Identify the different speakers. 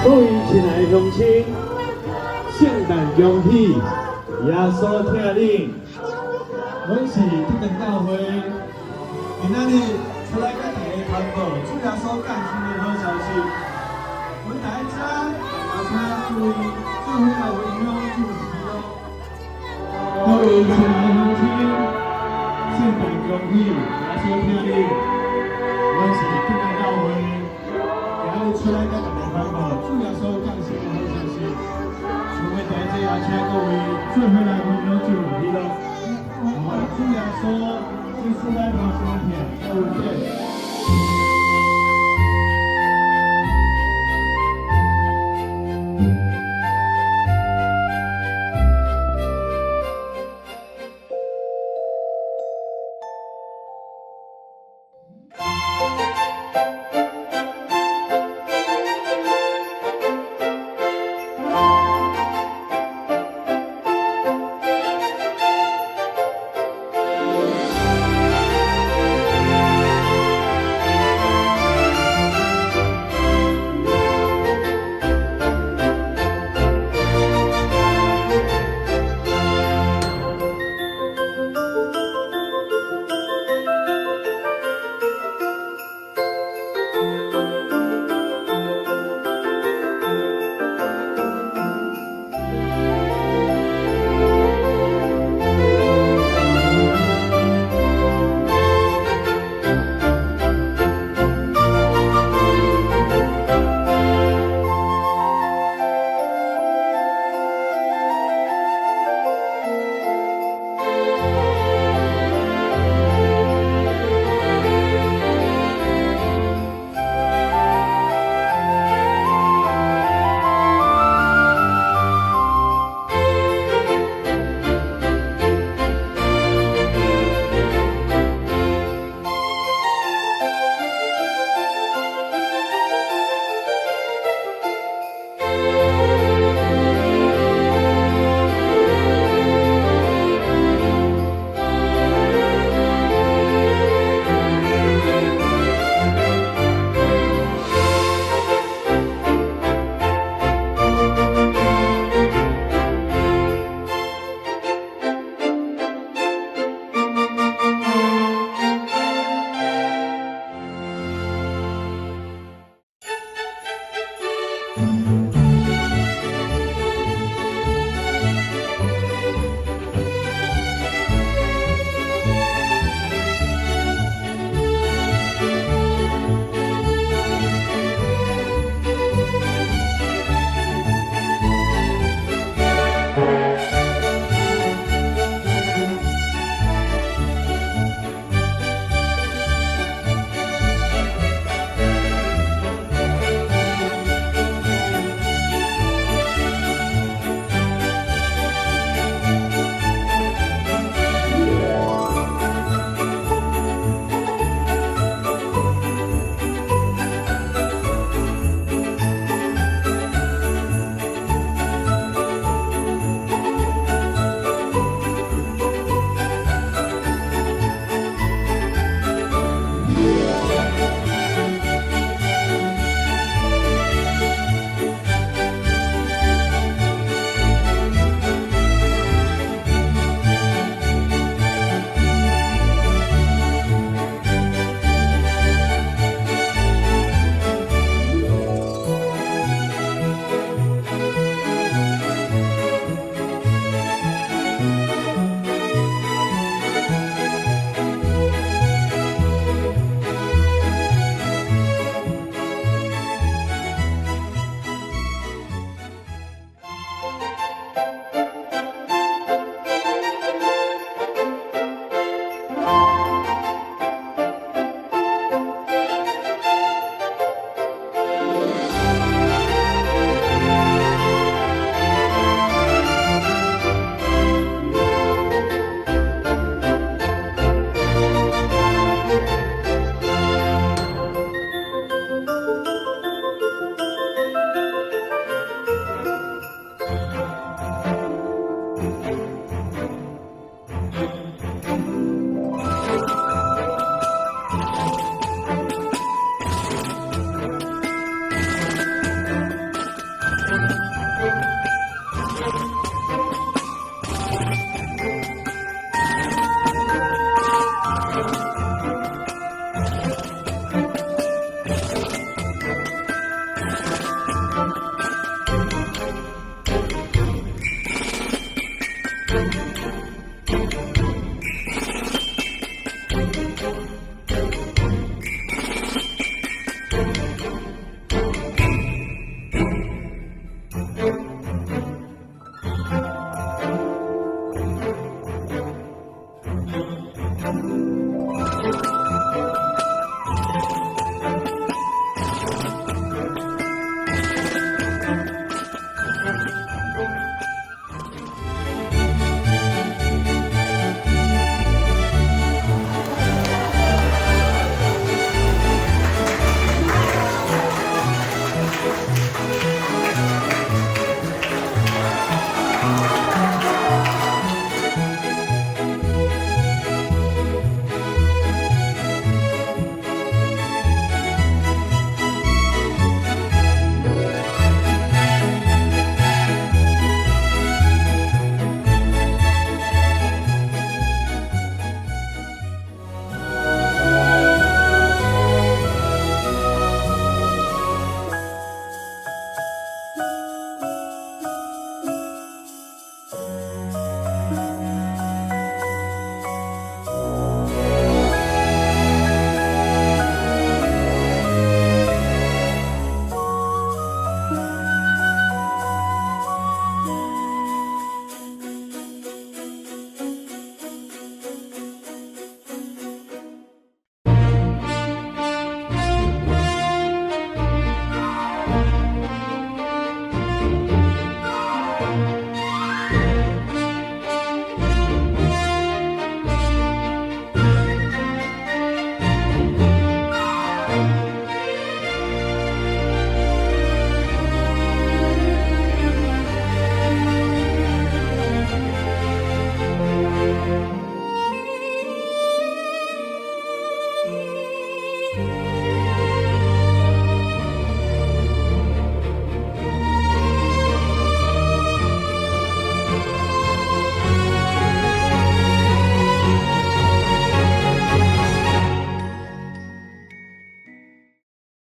Speaker 1: 各位親愛的鄉親，聖誕恭喜，耶穌疼恁。阮是德長教會，今仔日出來佮大家傳播主耶穌降生的好消息。阮佇遮邀請各位做伙來分享這份喜樂。各位親愛的鄉親，聖誕恭喜，耶穌疼恁。阮是德長教會，今仔日出來佮大家傳播主耶穌降生的好消息。想欲佇這邀請各位做伙來分享這份喜樂。主耶穌對世界無相疼，有恩典。